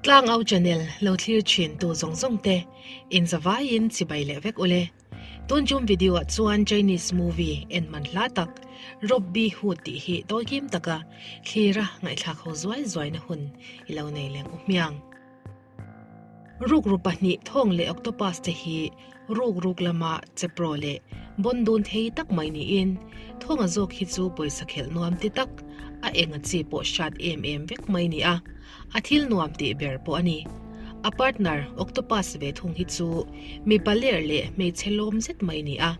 Tlangau channel lo thlir thin tu zawng zawng te in zavaiin chibai leh vek ule. Tun tum video ah chuan Chinese movie en man hla tak Robby Hood tih hi tawikim taka thlira ngaihthlak ho zuai zuaina hun i lo nei leng u hmiang. Rukru pahnih thawng leh octopus te hi rukruk lama chepro leh bawn dun thei tak mai niin thawnga zawk hi chu pawisa khelh nuam ti tak a enga chi pawh hrat em em vek mai ni a, a thil nuam tih ber pawh a ni. A partner octopus ve thung hi chu mipa ler leh hmeichhe lawm zet mai ni a,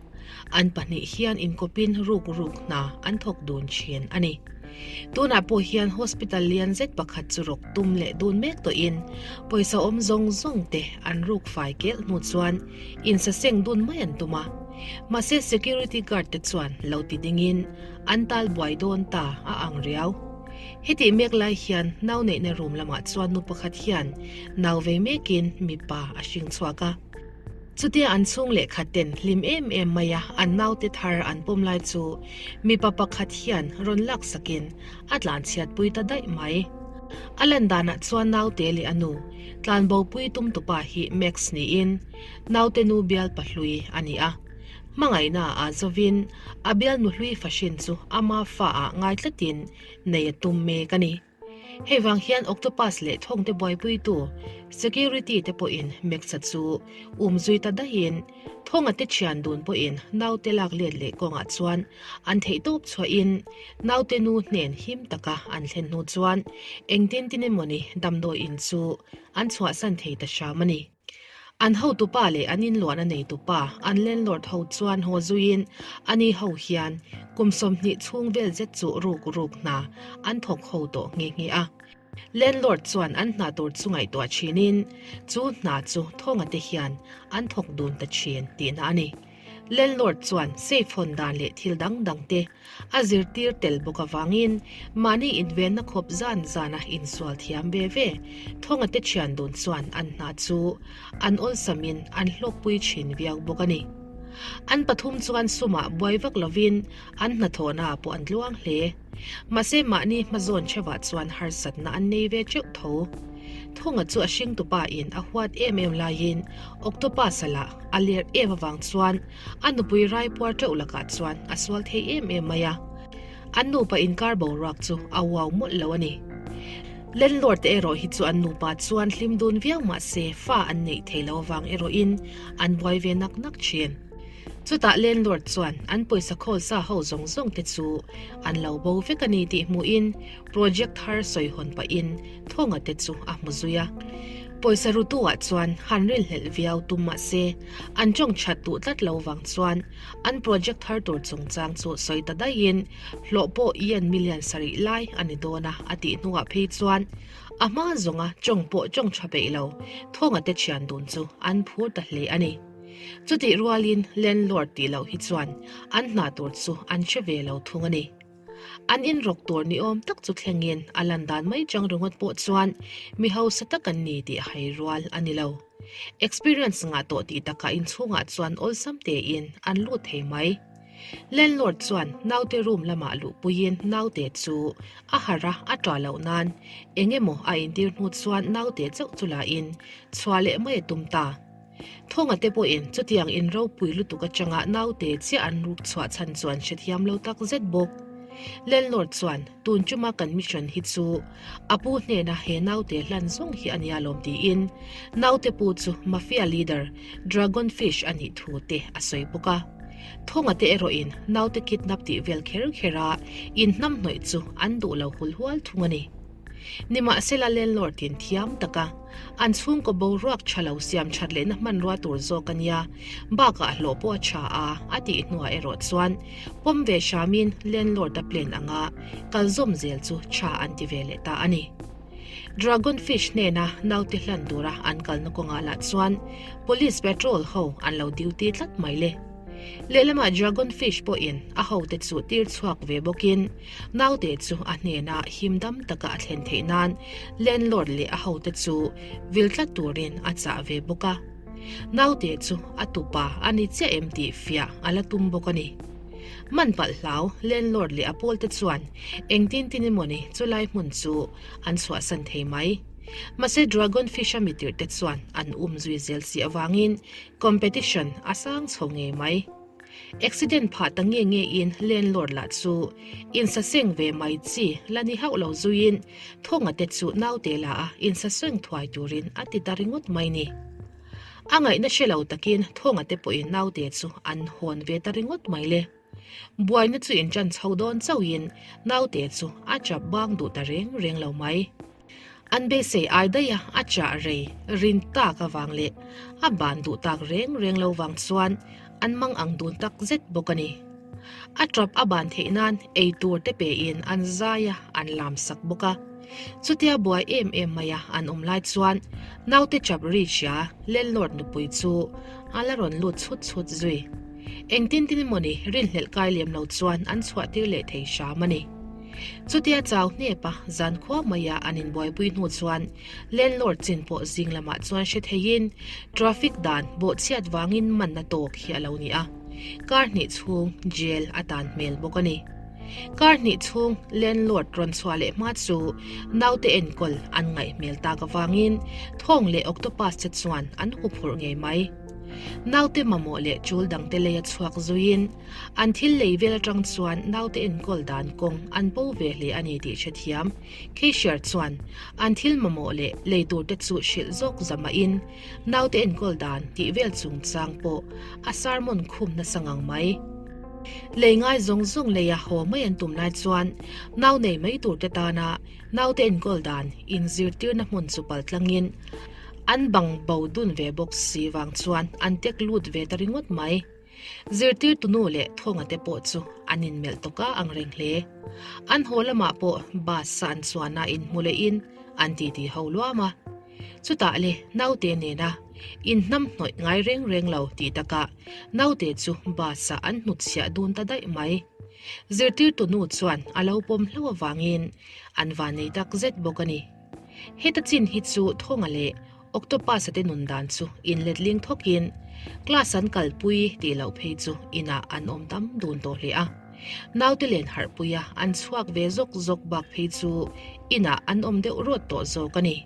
an pahnih hian inkawpin rukruk hna an thawk dun thin a ni. Tunah pawh hian hospital lian zet pakhat chu rawk tum leh dun mek tawhin pawisa awm zawng zawng te an ruk fai kelh hnu chuan insaseng dun mai an tum a. Mahse security guard te chuan lo ti dingin an tal buai dawn ta a ang riau. Hetih mek lai hian nau neihna room lamah chuan nu pakhat hian nau vei mekin mipa a hring chhuak a. Chutia an chhung leh khat ten hlim em em mai a an naute thar an pawm lai chu mipa pakhat hian rawn lak sakin a tlan chhiat pui ta daih mai. A lan danah chuan naute leh a nu tlanbo pui tum tupa hi Max niin naute nu bial pahlui a ni a. Hmangaihna ah zovin a bial nuhlui fahrin chu ama fa ah ngai tlatin nei a tum mek a ni. Hei vang hian Octopus leh thawngte buaipuitu security te pawhin Max-a chu um zui ta daihin thawnga te thian dun pawhin naute lak let leh kawngah chuan an theihtawp chhuahin naute nu hnen him taka an thlen hnu chuan engtin tin emawni damdawi in chu an chhuahsan thei ta hram a ni. An hotupa leh an inluahna neitupa an landlord ho chuan haw zuiin ani ho hian kum 20 chhung vel zet chu ruk ruk hna an thawk ho tawh nghe nghe a. Landlord chuan an hna tur chu ngaihtuah thinin chu hna chu thawnga te hian an thawk dun ta thin tihna a ni. Landlord chuan safe hawn dan leh thil dang dang te a zirtir tel bawk avangin mahni invenna khawp zan zana insual thiam ve ve thawnga te thian dun chuan an hna chu an awlsamin an hlawkpui thin viau bawk a ni. An pathum chuan sumah buai vak lovin an hnathawhnaah pawh an tluang hle. Mahse mahni hmazawn theuhah chuan harsatna an nei ve teuh tho. Thawnga chu a hringtupa in a huat em em laiin Octopus-a lah a lerh em avang chuan a nupui raipuar teuh lakah chuan a sual thei em em mai a. An nupa inkar boruak chu a uau mawlh lo a ni. Landlord te erawh hi chu an nupa chuan hlim dun viau mahse fa an neih thei lo avang erawhin an buai ve nak nak thin. Chutah landlord chuan an pawisa khawl sa ho zawng zawng te chu an lo bo vek a ni tih hmuhin project thar sawi hawn pahin thawnga te chu a hmu zui a. Pawisa rutu ah chuan han rilhlelh viau tum mah se an tawng that duh tlat lo vang chuan an project thar tur chungchang chu sawi ta daihin hlawh pawh yen million sarih lai a ni dawn a a tih hnuah phei chuan a hma zawnga tawng pawh tawng tha peih lo thawnga te thian dun chu an phur ta hle a ni. Chutih rualin landlord tih loh hi chuan an hna tur chu an hre ve lo thung a ni. An inrawk tur ni awm tak chu thlengin a lan dan mai chang ringawt pawh chuan mi hausa tak an ni tih hai rual a ni lo. Experience ngah tawh tih takah inchhungah chuan awlsam tein an lut thei mai. Landlord chuan naute room lamah luhpuiin naute chu a harh a, a ṭah loh nan eng emaw a intir hnu chuan naute chauh chu lain chhuah leh mai a tum ta. Thawnga te pawhin chutiang in ropui lutuk atanga naute chiah an ruk chhuah chhan chu an hrethiam lo tak zet bawk. Landlord chuan tun chuma kan mission hi chu a pu hnena he naute hlan zawng hi a nia lawm tiin naute pu chu mafia leader Dragon Fish a nih thu te a sawi bawk a. Thawnga te erawhin naute kidnap tih vel kher kher a inhnamhnawih chu an duh lo hulhual thung a ni. Nimahsela landlord in thiam taka an chhungkaw boruak tha lo siam that lehna hmanrua tur zawk a nia, bakah hlawh pawh a tha a, a tih hnuah erawh chuan pawm ve hramin landlord a plan anga kal zawm zel chu tha an ti ve leh ta a ni. Dragon fish hnena naute hlan tura an kalna kawngah lah chuan police patrol ho an lo duty tlat mai le. Lehlamah Dragon fish pawhin a hote chu tir chhuak ve bawkin naute chu a hnena him dam taka a thlen theih nan landlord leh a hote chu vil tlat turin a chah ve bawk a. Naute chu a tupa a ni chiah em tih fiah a la tum bawk a ni. Man palh hlau landlord leh a pawlte chuan engtin tin emawni chulai hmun chu an chhuahsan thei mai. Mahse Dragon Fish-a mi tirhte chuan an um zui zel si avangin competition a sang chho ngei mai. Accident phah ta nge nge in landlord lah chu insaseng ve mai chi la ni hauh lo zuiin thawnga te chu naute la a insaseng thuai turin a ti ta ringawt mai ni. A ngaihna hre lo takin thawnga te pawhin naute chu an hawn ve ta ringawt mai le. Buaina chu inṭan chho dawn chauhin naute chu a chap bang duh ta reng reng lo mai. An beisei ai daih a, a chah rei rin tak avang leh a ban duh tak reng reng lo vang chuan an mang ang dun tak zet bawk a ni. A tap a ban theih nan ei tur te pein an zai a, an lam sak bawk a. Chutia buai em em mai a an awm lai chuan naute chap ri hria landlord nupui chu a la rawn lut chhut chhut zui. Engtin tin emaw ni rinhlelh kai lem lo chuan an chhuah tir leh thei hram a ni. Chutia chau hnep a, zan khua maia an inbuaipui hnu chuan landlord chin pawh zing lamah chuan hre theiin traffic dan bawhchhiat vangin manna tawk hi a lo ni a, kar hnih chhung jail a tan hmel bawk a ni. Kar hnih chhung landlord rawn chhuah leh hma chu naute enkawl an ngaih hmel tak avangin thawng leh octopus te chuan an huphurh ngei mai. Naute mamawh leh chul dangte lei a chhuak zuiin An thil lei vel atang chuan naute enkawl dan kawng an bo ve hle a ni tih hrethiam Cashier chuan an thil mamawh leh lei tur te chu hrilh zawk zamahin naute enkawl dan tih vel chungchang pawh a sermon khum nasa ngang mai. Lei ngai zawng zawng leia haw mai an tum lai chuan nau nei mai tur te tana naute enkawl dan inzirtirna hmun chu pal tlangin an bang bo dun ve bawk si vang chuan an tek lut ve ta ringawt mai. Zirtirtu nu leh thawnga te pawh chu an inmelh tawk a ang reng hle. An haw lamah pawh bus a an chuan a inhmu lehin an titi ho luam a. Chutah le naute nena inhnam hnawih ngai reng reng lo tih takah naute chu bus ah an hnutchhiah dun ta daih mai. Zirtirtu nu chuan a lo pawm hlauh avangin an vannei tak zet bawk a ni. Heta chin hi chu thawnga leh Octopus-a te nun dan chu inletling thawkin class an kalpui tih loh phei chu inah an awm tam dun tawh hle a. Naute len harhpuia an chhuak ve zawk zawk bak phei chu inah an awm deuh rawt tawh zawk a ni.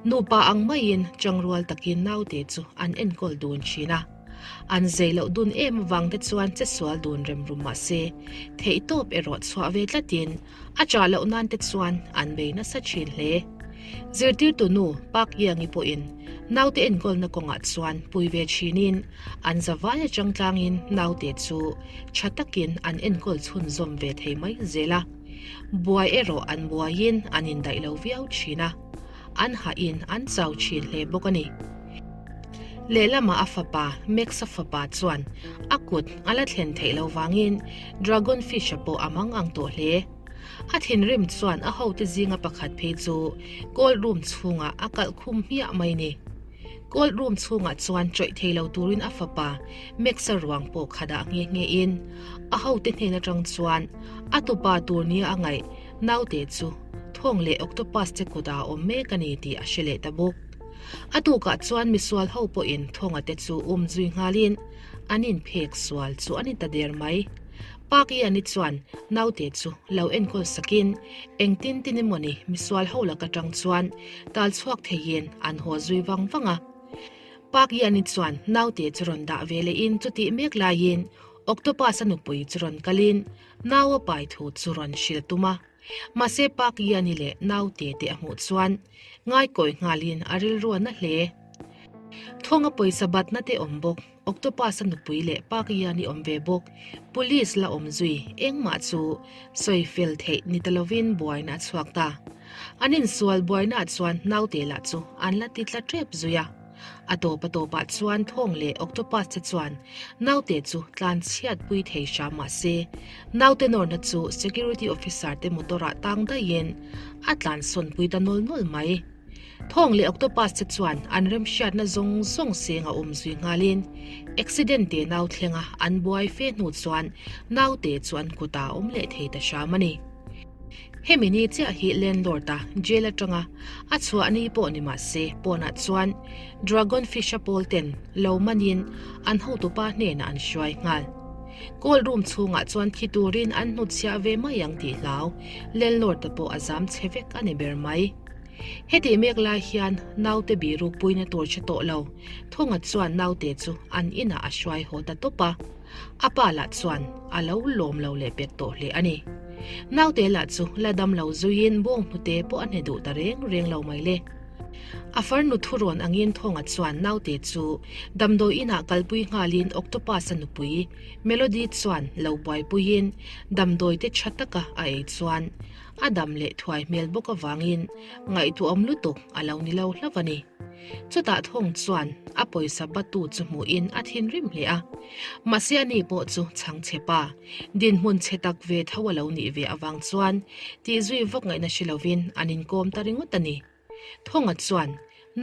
Nupa ang maiin changrual takin naute chu an enkawl dun thin a. An zei loh dun em avang te chuan che sual dun rem rum mah se, theihtawp erawh chhuah ve tlatin A chah loh nan te chuan an bei nasa thin hle. Zirtirtu nu Park Yang-i pawhin naute enkawlna kawngah chuan pui ve thinin an zavai atang tlangin naute chu tha takin an enkawl chhunzawm ve thei mai zel a. Buai erawh an buaiin an indaih lo viau thin a, an hahin an chau thin hle bawk a ni. Lehlamah a fapa Max-a fapa chuan a kut a la thlen theih lo vangin Dragon Fish-a pawh a mang ang tawh hle. A thinrim chuan a hote zinga pakhat phei chu cold room chhungah a kalh khum hmiah mai ni. Cold room chhungah chuan chawih thei lo turin a fapa Max-a ruang pawh kha dah nghe nghe in a hote hnen atang chuan a tupa tur nia a ngaih naute chu thawng leh octopus te kutah a awm mek a ni tih a hre leh ta bawk. A tukah chuan misual ho pawhin thawnga te chu um zui nghalin an inphek sual chu a ni ta der mai. Park Ian-i chuan naute chu lo enkawl sakin engtin tin emawni misual ho lak atang chuan tal chhuak theiin an haw zui vang vang a. Park Ian-i chuan naute chu rawn dah ve lehin chutih mek laiin Octopus-a nupui chu rawn kalin nau a pai thu chu rawn hrilh tum a. Mahse Park Ian-i leh naute te a hmuh chuan Ngaikawi nghalin a rilru a na hle. Thawnga pawisa batna te awm bawk, Octopus-a nupui leh Park Ian-i awm ve bawk, Police la awm zui, engmah chu sawi fel theih ni ta lovin buaina a chhuak ta. An insual buainaah chuan naute lah chu an la ti tla tep zui a. A tawp a tawpah chuan thawng leh octopus te chuan naute chu tlan chhiat pui thei hram mah se, naute nawrna chu security officer te motor ah tang daihin a tlan sawn pui ta nawl nawl mai. Thawng leh octopus te chuan an remhriatna zawng zawng seng a awm zui nghalin accident te nau thlenga an buai fe hnu chuan naute chu an kutah a awm leh thei ta hram a ni. Hemi ni chiah hi landlord-a jail atanga a chhuah ni pawh ni mah se pawnah chuan Dragon Fish-a pawl ten lo manin an hotupa hnenah an hruai nghal. Cold room chhungah chuan thi turin an hnutchhiah ve mai ang tih hlau landlord-a pawh a zam chhe vek a ni ber mai. Hetih mek lai hian naute biruk puina tur hre tawh lo Thunga chuan naute chu an inah a hruai haw ta tawp a, a pa lah chuan a lo lawm lo leh pek tawh hle a ni. Naute lah chu la dam lo zuiin bawnghnute pawh a hne duh ta reng reng lo mai le. A farnu thurawn angin Thawnga chuan naute chu damdawi inah kalpui nghalin Octopus-a nupui Melody chuan lo buaipuiin damdawite tha taka a ei chuan a dam leh thuai hmel bawk avangin ngaihtuahawm lutuk a lo ni lo hlauh a ni. Chutah Thawng chuan a pawisa batu chu hmuhin a thinrim hle a, mahse ani pawh chu chhangchhe pa, dinhmun chhe tak ve tho a lo nih ve avang chuan tihzui vak ngaihna hre lovin an inkawm ta ringawt a ni. Thawnga chuan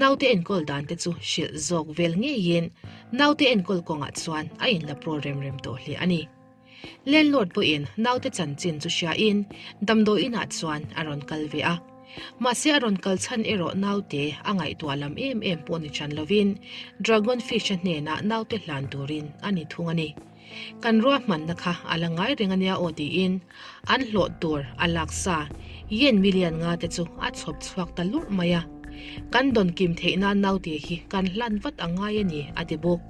naute enkawl dan te chu hrilh zawk vel ngeiin naute enkawl kawngah chuan a inla pro rem rem tawh hle a ni. Landlord pawhin naute chanchin chu hriain damdawi inah chuan a rawn kal ve a. Mahse a rawn kal chhan erawh naute a ngaihtuah lam em em pawh ni chan lovin Dragon Fish-a hnenah naute hlan turin a ni thung a ni. Kan ruahmanna kha a la ngai reng a nia aw tiin an hlawh tur a laksa yen million nga te chu a chhawp chhuak ta lurh mai a. Kan dawn kim theih nan naute hi kan hlan vat a ngai a ni a ti bawk.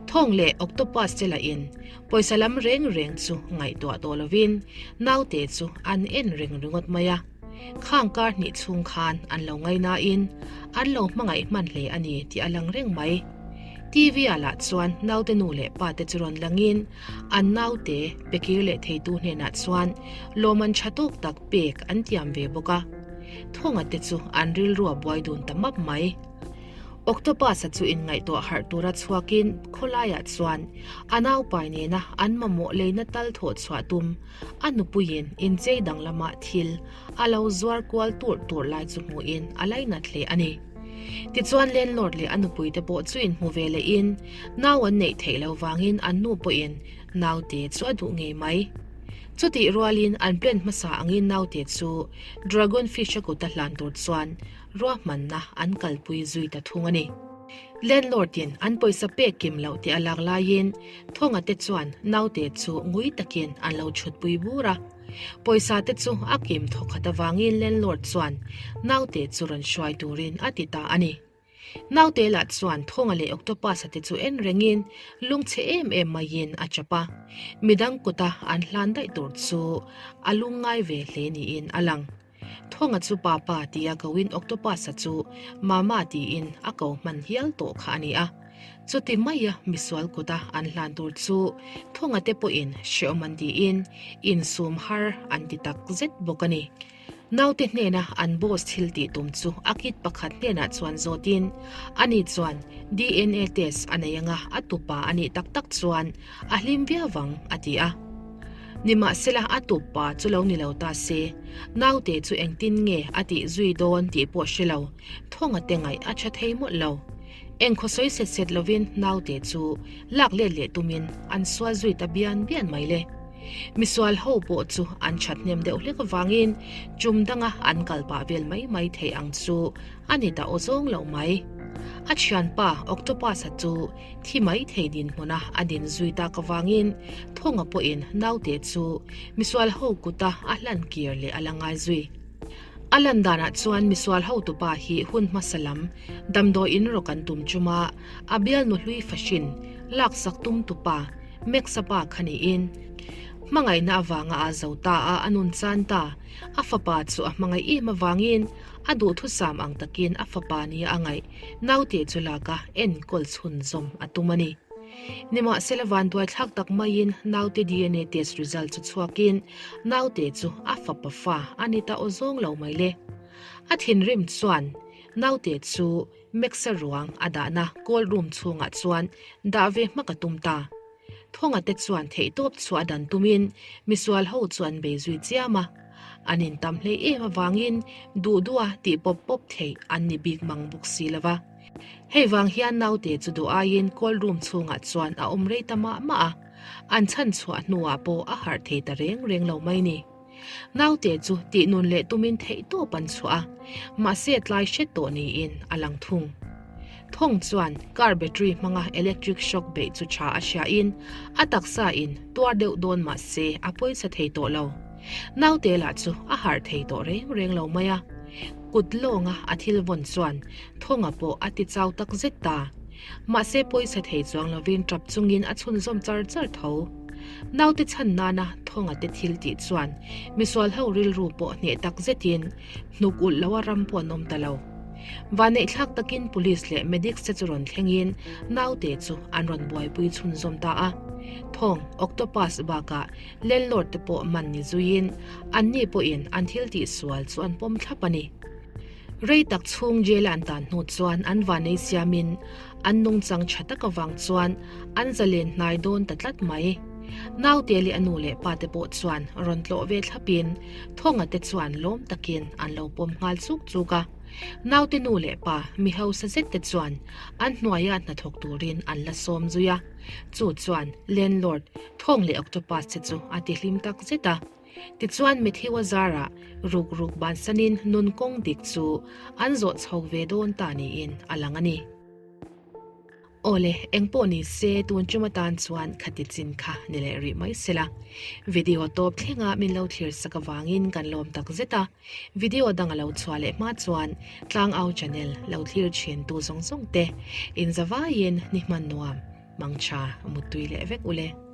Thawng leh octopus te lahin pawisa lam reng reng chu ngaihtuah tawh lovin naute chu an en reng ringawt mai a. Khang kar hnih chhung khan an lo ngainain an lo hmangaih hman hle a ni tih a lang reng mai. TV ah lah chuan naute nu leh pa te chu rawn langin an naute pe kir leh theitu hnenah chuan lawmman tha tawk tak pek an tiam ve bawk a. Thawnga te chu an rilru a buai dun ta map mai. Octopus-a chu inngaihtuah harh tura chhuakin khawlaiah chuan a naupai nena an mamawh leina tal thawh chhuah tum a nupuiin inchei danglamah thil a lo zuar kual tur tur lai chu hmuhin a lainat hle a ni. Tichuan landlord leh a nupuite pawh chu inhmu ve lehin nau an neih theih lo vangin an nu pawhin naute chu a duh ngei mai. Chutih rualin an plan hmasa angin naute chu dragon fish-a kuta hlan tur chuan ruahmanna an kalpui zui ta thung a ni. Landlord-in an pawisa pek kim loh tih a lak laiin Thawnga te chuan naute chu ngui takin an lo chhutpui bur a. Pawisa te chu a kim thawkhat avangin landlord chuan naute chu rawn hruai turin a ti ta a ni. Naute lah chuan Thawnga leh Octopus-a te chu en rengin lungchhe em em maiin a chap a, midang kuta an hlan daih tur chu a lungngai ve hle niin a lang. Thawnga chu Papa tia koin Octopus-a chu Mama tiin a ko hman hial tawh kha a ni a. Chuti maia misual kuta an hlan tur chu Thawnga te pawhin hreawm an tiin insum har an ti tak zet bawk a ni. Naute hnena an boss thil tih tum chu a kid pakhat hnenah chuan zawtin ani chuan DNA test a nei anga a tupa a nih tak tak chuan A hlim viau vang, a ti a. Nimahsela a tup pa chu lo ni lo ta se, naute chu engtin nge a tih zui dawn tih pawh hre lo, thawnga te ngaih a tha thei mawlh lo. Engkhaw sawi set set lovin naute chu lak let leh tumin an sual zui ta bian bian mai le. Misual ho pawh chu an that hnem deuh hlek avangin chum danga an kal pah vel mai mai thei ang chu a ni ta aw zawng lo mai. A thianpa Octopus-a chu Thi mai thei dinhmuna a din zui tak avangin Thawnga pawhin naute chu misual ho kuta a hlan kir leh a la ngai zui. A lan danah chuan misual hotupa hi hun hmasa lam damdawi in rawk an tum chuma a bialnu hlui fahrin laksak tum tupa Max-a pa kha niin hmangaihna avanga a zo ta a, a nun chan ta. A fapa chu a hmangaih em avangin a duhthusam ang takin a fapa nia a ngaih. Naute chu laka enkawl chhunzawm a tum a ni. Nimahsela vanduaithlak tak maiin naute DNA test result chu chhuakin naute chu a fapa fa a ni ta aw zawng lo mai le. A thinrim chuan naute chu Max-a ruang a dahna cold room chhungah chuan dah ve hmak a tum ta. Thawnga te chuan theihtawp chhuah dan tumin misual ho chu an bei zui chiam a, an intam hlei em avangin duh duha tih pawp pawp theih an ni bik mang bawk si lo va. Hei vang hian naute chu duh aiin cold room chhungah chuan a awm rei ta mah mah a, an chhan chhuah hnuah pawh a harh thei ta reng reng lo mai ni. Naute chu tih nun leh tumin theihtawp an chhuah a, mahse tlai hret tawh niin a lang thung. Thawng chuan car battery hmanga electric shock beih chu tha a hriain a taksa in tuar deuh dawn mahse a pawisa thei tawh lo. Naute lah chu a harh thei tawh reng reng lo mai a. Kut lawnga a thil vawn chuan thawnga pawh a ti chau tak zet ta. Mahse pawisa thei chuang lovin tap chungin a chhunzawm char char tho. Naute chhan nana thawnga te thil tih chuan misual ho rilru pawh hneh tak zetin hnuk ulh loa ram pawh an awm ta lo. Vanneihthlak takin Police leh Medics te chu rawn thlengin naute chu an rawn buaipui chhunzawm ta a. Thawng, Octopus bakah Landlord te pawh man ni zuiin anni pawhin an thil tihsual chu an pawm thlap a ni. Rei tak chhung jail a an tan hnu chuan an vanei siamin an nungchang tha tak avang chuan an zalen hnai dawn ta tlat mai. Naute leh a nu leh pa te pawh chuan rawn tlawh ve thlapin Thawnga te chuan lawm takin an lo pawm nghal chuk chuk a. Naute nu leh pa mi hausa zet te chuan an hnuaia hnathawk turin an la sawm zui a. Chu chuan landlord Thawng leh Octopus te chu a tihlim tak zet a. Tichuan Matthew-a zarah ruk ruk bansanin nun kawng dik chu an zawh chho ve dawn ta niin a lang a ni. Awle, engpawh ni se tun tum atan chuan khati chin kha ni leh rih mai sela. Video tawp thlenga min lo thlir sak avangin kan lawm tak zet a. Video dang a lo chhuah leh hma chuan Tlangau channel lo thlir thin tu zawng zawng te inzavaiin ni hman nuam, mangtha, muttui leh vek ule.